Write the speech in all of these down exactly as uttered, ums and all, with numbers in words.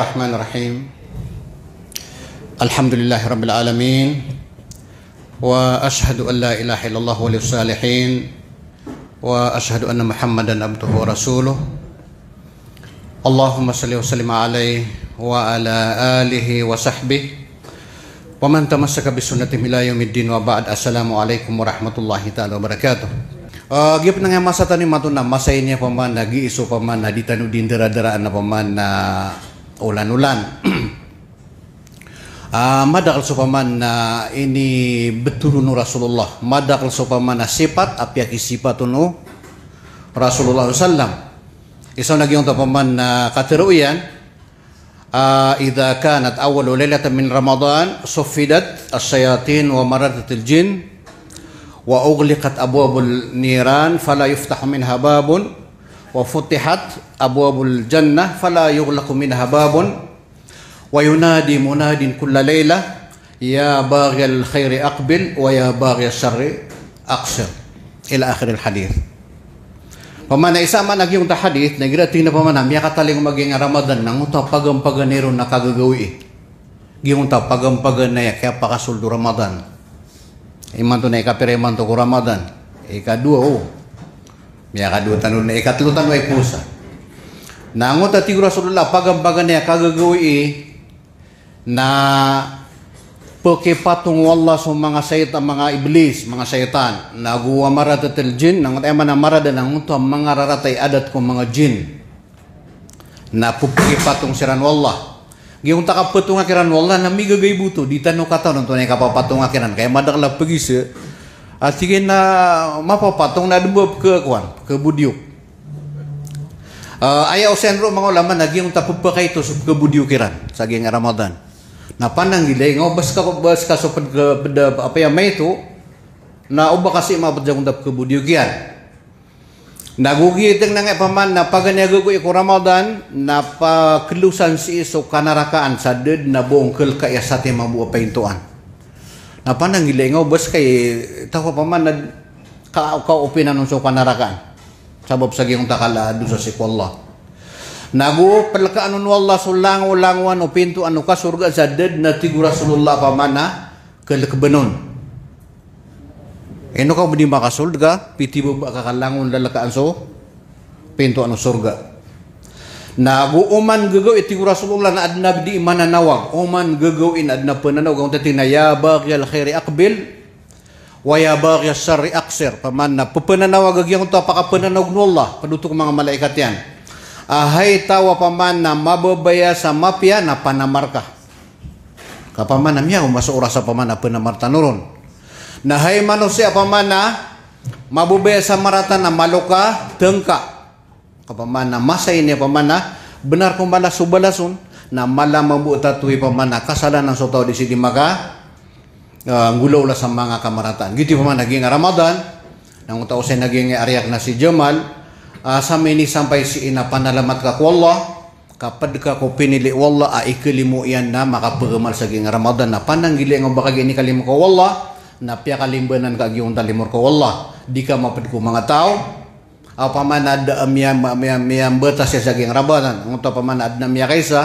الرحمن الرحيم. الحمد لله رب العالمين. وأشهد أن لا إله إلا الله ولي الصالحين. وأشهد أن محمدا عبده ورسوله. اللهم صل وسلم عليه وعلى آله وصحبه ومن تمسك بسنتهم إلى يوم الدين وبعد. السلام عليكم ورحمة الله تعالى وبركاته. Ah, giya pn a masa tano imanto na masa ini a pman a giya so pman a di tano di ndaradaraan a pman a olan-olan. Ah, madakl so pman a inibtho ron o Rasulullah. Madakl so pman a sipat a piyakisipat on o Rasulullah sallallahu alaihi wasallam. Isa on a giyangkoto a pman a katharo iyan, ah, "Idha kanat awwalu laylatin min Ramadan, suffidat ash-shayatin wa maradatil jinn, wa ughliqat abwabun niran, fala yuftahu minha babun, wa futihat abwabul jannah, fala yughlaqu minha babun." Wa yunadi munadin kulla laylah, "Ya baghiyal khairi aqbil, wa ya baghiyash sharri aqsir." Ila akhiril hadith. Pman a isa man a giyangkoto a hadith, na igira tig iyan a pman a miyakatalingoma giyangkai a Ramadan, na angkoto a pagampaganay ron a kagagawii. Giyangkoto a pagampaganay a kiyapakasold o Ramadan. Imanto na ikapira imanto ko Ramadan? Ikadowa, o. Miyakadowa tano na ikatlo tano a powasa. Na angkoto a tig o Rasulullah, pagampaganay a kagagawii na pkipatong o Allah so manga shayt-, manga iblis, manga shaytan. Na go wa maradatil jinn, na angkoto a aya maana a marada na angkoto a manga rarata i adat ko manga jinn. Na ppkipatong siran o Allah. Giyangkoto a kapatong kiran o Allah na migagaibo oto, di tano katawan antonaa i kapapatong kiran. Ka aya madakl a pagisa a tig iyan a mapapatong na adn bo a pkhakowan, pkhabodiyok. Ah, aya osayan ron o manga ulama na giyangkoto a pphakaito so pkhabodiyok iran sa giyangkai a Ramadan. Na pananggilai nga o ba ska, ba ska so pd-, pd-, apiya maito, na o ba ka sii mapd sa giyangkoto a pkhabodiyok iyan. Na go giya tig iyan a pman a paganay a gagawii ko Ramadan, na paklosan sii so kanarakaan sa da dn a ba on kalkai a satiman bo a paintoan. Na pananggilai nga o ba ska i taw a pman a ka-, kaopinan on so kanarakaan. Sabap sa giyangkoto a kala a dosa sii ko Allah. Na go plkaan on o Allah so langolangowan o pintoan o kasorgaan sa da dn a tig o Rasulullah a pman a kalkbn on. Ino ka o ba di makasold ka, pithibaba ka ka langon lalkaan so pintoan o sorga. Na go oman gagawii, tig o Rasulullah, na adn a di mananawag. Oman gagawii na adn a pnanawag. Angkoto a tig iyan a, "Ya baghiyal khairi aqbil, wa ya baghiyash sharri aqsir." Pman a pphananawag a giyangkoto a pakapnanawag o Allah, pd oto ko manga malaikat iyan. A hay taw a pman a mababaya sa mapiya na panamar ka. Ka pman a miyaoma so oras a pman a pnamar tano ron. Na hay manosiya a pman a mababaya sa marata na malo ka tngka. Ka pman a masa ini a pman a bnar ko mala so balas on, na mala mambo a tatoi pman a kasalanan so taw a di sii di maka, ah, nggolaola sa manga kamarataan. Giyoto i pman a giyangkai a Ramadan, na angkoto a osayan a giyangkai a riyak na si Jamal, ah, sa minisampay sii na panalamat ka ko Allah, ka pd ka ko pinili o Allah a ikalimo iyan na makapagamal sa giyangkai a Ramadan, na pananggilai nga o ba ka giya inikalimo ka o Allah, na piyakalimbanan ka a giyangkoto a limo rka o Allah. Di ka mapd ko manga taw a pman a da a miya-, miya-, miyambatas iyan sa giyangkai a Ramadan. Angkoto a pman a adn a miyakaisa,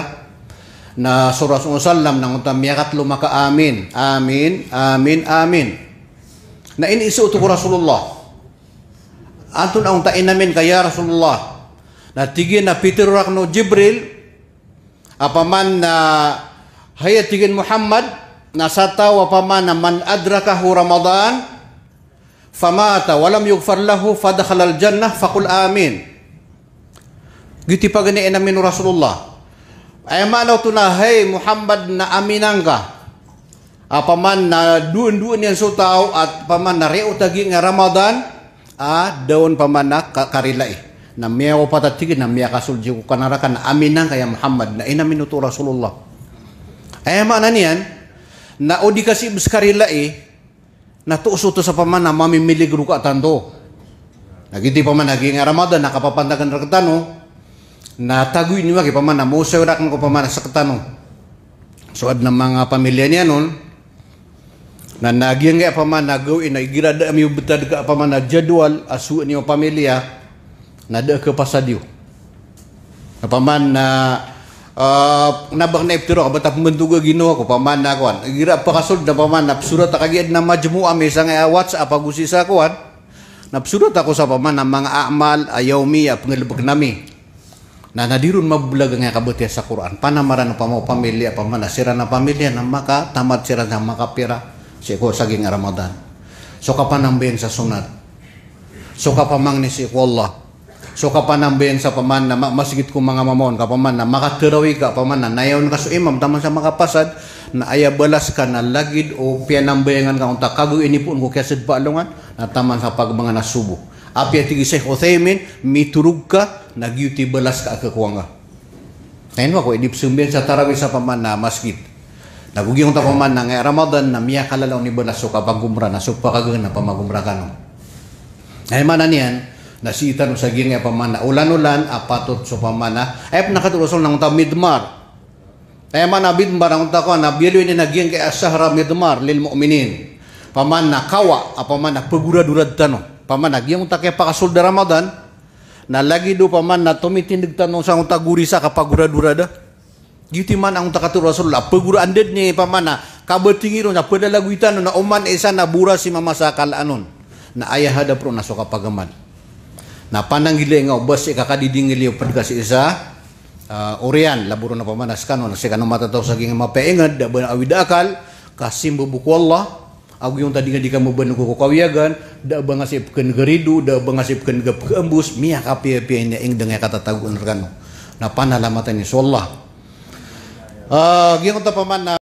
na so Rasul sallam, na angkoto a miyakatlo maka amin, amin, amin, amin. Na iniiza oto ko Rasulullah. Antonaa onta inamin ka, ya Rasulullah? Na tig iyan a pitharo rakn o Jibril a pman a, hay, a tig iyan, Muhammad, na sa taw a pman a man adrakahu Ramadan famata wa lam yughfar lahu fadakhalal jannah faqul amin. Giyoto i paganay a inamin o Rasulullah. Aya maana oto na, hay Muhammad, na aminan ka a pman na doondoon iyan so taw a pman na riyaot a giyangkai a Ramadan a da on pman a ka-, karilai. Na miyawapat, a tig iyan, na miyakasold sii ko kanaraka, na aminan ka ya Muhammad, na inamin oto o Rasulullah. Aya maana niyan na o di ka sii bs karilai, na toos oto sa pman a mamimilig rka tanto. Na giyoto i pman a giyangkai a Ramadan na kapapantagan rktano, na tagoy niyo aki pman a maosay rakn ko pman a sktano so adn a manga pamilya niyan on. Na, na giyangkai a pman a gawii na igira da a miyobtad ka a pman a jadwal a sowaan iyo a pamilya, na da a kapasad iyo. A pman a, Ah, na ba kna iptharo ka ba ta pmbantog a ginawa ko, paman na kowan. Igira pakasold na paman na psorat a kagiya adn a majmuwa ami sangkai a WhatsApp ago sii sa kowan. Na psorat ako sa paman na manga a'mal a yawmi a pnggalbkn ami. Na, na di ron mablag angkai a kabatiya sa Qur'an. Panamaran o pama-, pamilya, paman na siran a pamilya na makatamat siran sa makapira sii ko sa giyangkai a Ramadan. So kapanambayang sa sunnat. So kapamangni sii ko Allah. So kapanambayang sa paman na ma-, masgit ko manga mama on, ka paman na makatarawi ka, paman na nayawn ka so imam, taman sa makapasad, na aya balas ka na lagid o piyanambayangan ka onta kago inipoon ko kiyasadpa alongan, na taman sa pagmangan a sobo. Apiya tig i Sheikh Uthaymin, mitorog ka, na giyoto i balas ka a khakowa ngka. Na ino ako, i di psambayang sa tarawih sa paman na masgit. Na go giyangkoto paman na angkai a Ramadan na miyakalala on i balas so kapagomra na so pakaganad na pamagomra kano. Na aya maana niyan, na sii tano sa giyangkai a paman na olan-olan a patot so paman na, aya pn a katharo o Rasul na angkoto a midmar. Aya maana a midmar na angkoto a kowan na biyaloy niyan a giyangkai a shahr a midmar lil mu'minin. Paman na kawa a paman na pagoradorad tano. Paman na giyangkoto a kiyapakasold a Ramadan, na lagid o paman na tomitindg tano sangkoto a gori sa kapagoradorad a. Giyoto i maana angkoto a katharo o Rasul a pagora, anda dn i paman na kabatingi ron sa pdalagoy tano na oman i isa na boras i mama sa kalaan on. Na aya hadap ron na so kapagamal. Na pananggilai nga o ba sii ka kadidingil iyo pd ka sii sa, ah, oriyan, labo ron a paman na skano, na sii kano matataw sa giyangkai a mapiya a ingd, da ba awid a akal, ka simba bo ko Allah, ago giyangkoto a di nga di ka mabango ko kawiyagan, da ba nga sii pkhan'g a rido, da ba nga sii pkhan'g a pkhaambos, miyakapiyapiya ini a ingd a ngkai katatagoan rkano. Na panalamatan iyo so Allah. Ah, giyangkoto paman na